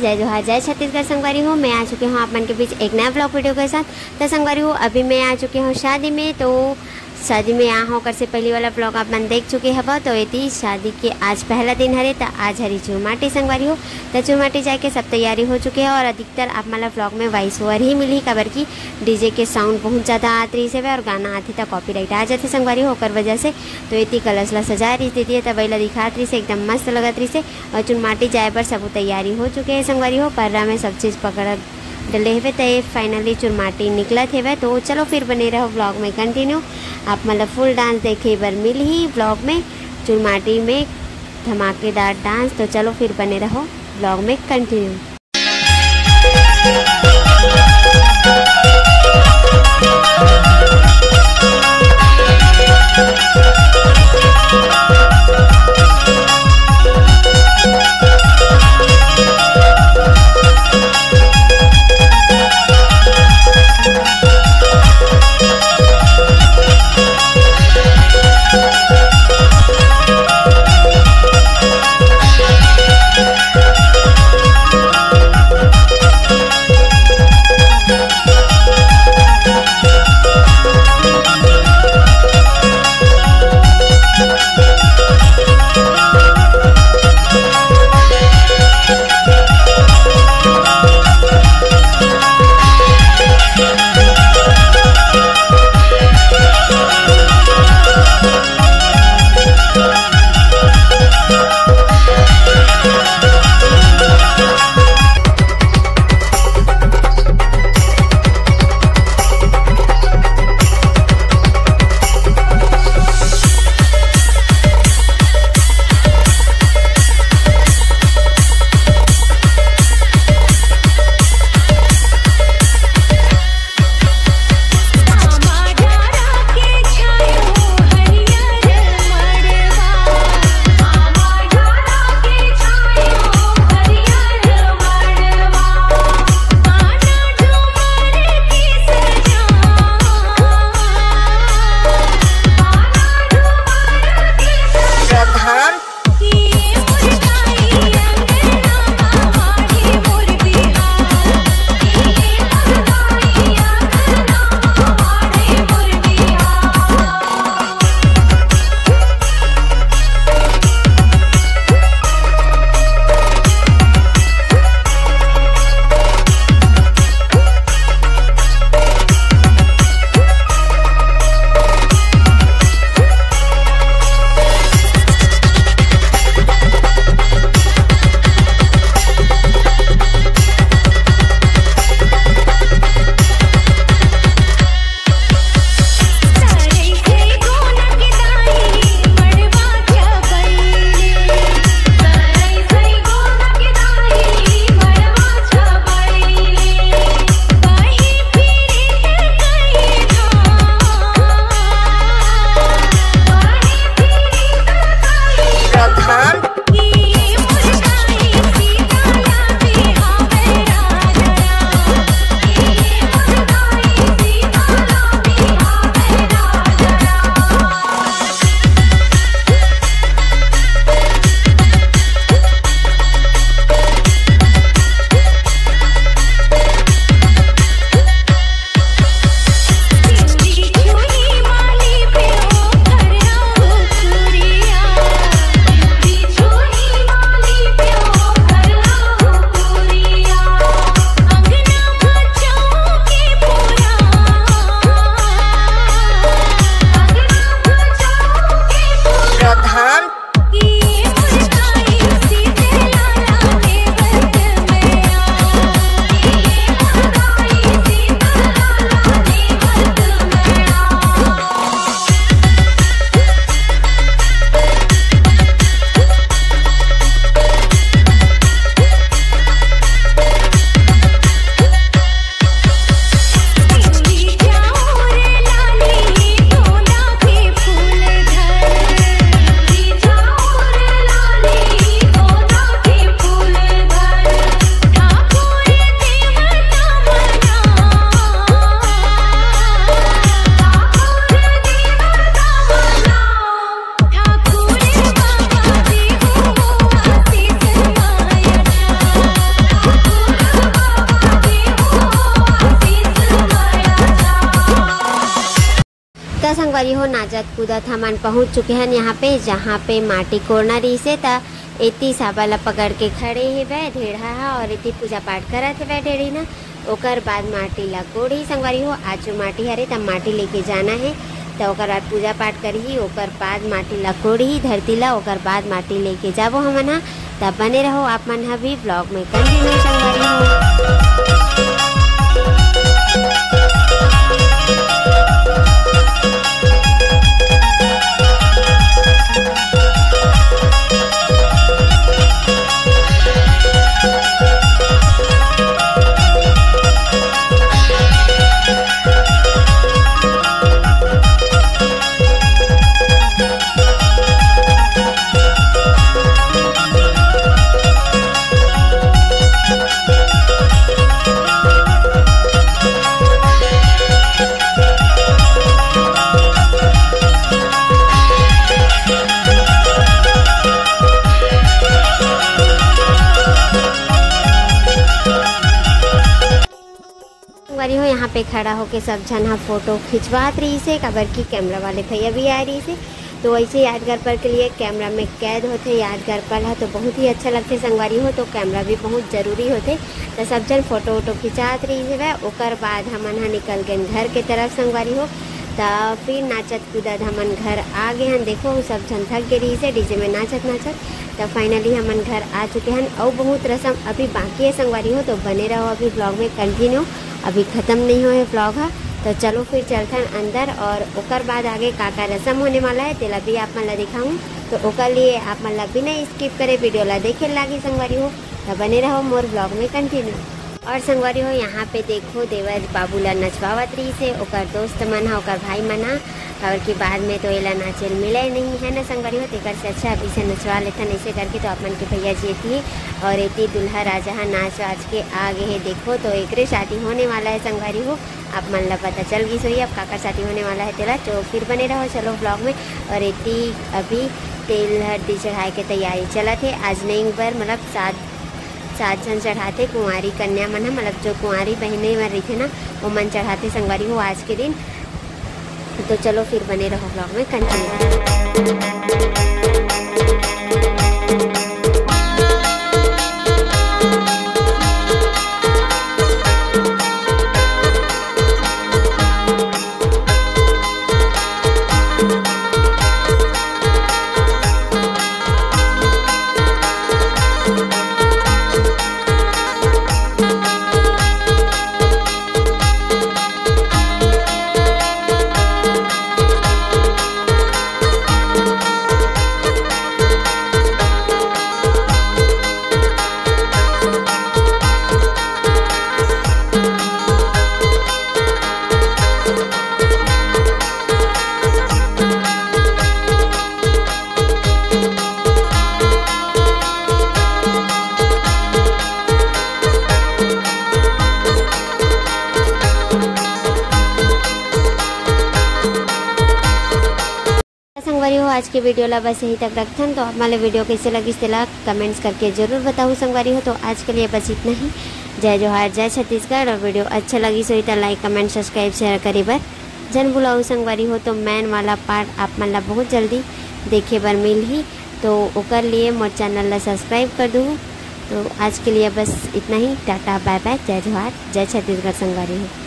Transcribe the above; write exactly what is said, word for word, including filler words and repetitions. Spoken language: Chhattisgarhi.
जय जोहार, जय छत्तीसगढ़ संगवारी हो। मैं आ चुके हूँ आप मन के बीच एक नया ब्लॉग वीडियो के साथ। तो संगवारी हो, अभी मैं आ चुके हूँ शादी में। तो शादी में आ होकर से पहली वाला ब्लॉग आप मन देख चुके हवा। तो एती शादी के आज पहला दिन हरे, तो आज हरी चुरमाटी संगवारी हो। तो चुरमाटी जाके सब तैयारी हो चुके है और अधिकतर आप मन ला ब्लॉग में वॉइस ओवर ही मिली, काबर कि डीजे के साउंड बहुत ज़्यादा आत रहिस हवे और गाना आथे तो कॉपीराइट आ जाथे संगवारी हो, ओकर वजह से। तो एती कलश ला सजाए रहिस दीदी, तब ला दिखात रहिस, एकदम मस्त लगत रहिस। और चुनमाटी जाए बर सबो तैयारी हो चुके हे संगवारी हो। पर्रा में सब चीज़ पकड़ डले हेवे, तो ये फाइनली चुनमाटी निकलत हेवे। तो चलो फिर बने रहो ब्लॉग में कंटिन्यू, आप मतलब फुल डांस देखे बर मिलही ब्लॉग में, चुनमाटी में धमाकेदार डांस। तो चलो फिर बने रहो ब्लॉग में कंटिन्यू। त संगवारी हो, नाचत कूदत हमन पहुंच चुके हन यहाँ पे, जहाँ पे माटी कोड़ना रहिसे। त एती साबर ला पकड़ के खड़े हेवय ढेढ़ा ह, और एती पूजा पाठ करत हेवय ढेढ़ी न। ओकर बाद माटी ला कोड़ही संगवारी हो, आज जो माटी हरे, त माटी लेके जाना हे। त ओकर बाद पूजा पाठ करही, ओकर बाद माटी ला कोड़ही धरती ला, ओकर बाद माटी लेके जाबो हमन ह। त बने रहो आप मन ह भी vlog में, continue संगवारी हो। संगवारी हो, यहाँ पे खड़ा होके सब झन ह फोटो खिंचवात रहिसे, काबर कि कैमरा वाले भैया भी आए रहिसे। तो वैसे यादगार पल के लिए कैमरा में कैद होथे यादगार पल ह, तो बहुत ही अच्छा लगथे संगवारी हो। तो कैमरा भी बहुत जरूरी होथे। तो सब झन फोटो वोटो खिंचात रहिसे वै। ओकर बाद हमन ह निकल गेन घर के तरफ संगवारी हो। त फिर नाचत कूदत हमन घर आ गे हन। देखो, सब झन थक गे रहिसे डीजे में नाचत नाचत। त finally हमन घर आ चुके हन, अउ बहुत रसम अभी बाकी है संगवारी हो, तो बने रहो अभी vlog में continue, अभी खत्म नहीं होए vlog ह। तो चलो फिर चलथन अंदर, और ओकर बाद आगे का का रसम होने वाला है, तेला भी आप मन ला दिखाऊं। तो ओकर लिए आप मन ला बिना skip करे video ला देखे लागी संगवारी हो, तो बने रहो मोर vlog में continue। और संगवारी हो, यहाँ पे देखो, देवर बाबू ला नचवावत रहिसे ओकर दोस्त मन ह, ओकर भाई मन ह, काबर कि बाद में तो एला नाचे ल मिले नहीं है ना संगवारी हो, तेकर से अच्छा अभी से नचवा लेथन ऐसे करके। तो आप मन के भैया जी एती हे और एती दूल्हा राजा ह नाच वाच के आ गे हे। देखो, तो एकरे शादी होने वाला है संगवारी हो, आप मन ला पता चल गिस होही अब काकर शादी होने वाला है तेला। तो फिर बने रहो चलो vlog में। और एती अभी तेल हरदी चढ़ाए के तैयारी चलत हे। आज नई बर मतलब सात सात झन चढ़ाथे कुंवारी कन्या मन ह, मतलब जो कुंवारी बहिनी मन रहिथे ना, ओमन चढ़ाथे संगवारी हो आज के दिन। तो चलो फिर बने रहो vlog में continue। संगवारी हो, आज के video ला बस यहीं तक रखथन। तो आप मन ला video कैसे लगिस तेला comments करके जरूर बताहू संगवारी हो। तो आज के लिए बस इतना ही। जय जोहार, जय छत्तीसगढ़। और video अच्छा लगिस होही त like, comment, subscribe, share करे बर झन भुलाहू संगवारी हो। तो मैन वाला part आप मन ला बहुत जल्दी देखे बर मिलही, तो ओकर लिए मोर channel ला subscribe कर दूहू। तो आज के लिए बस इतना ही। टाटा, bye bye, जय जोहार, जय छत्तीसगढ़ संगवारी हो।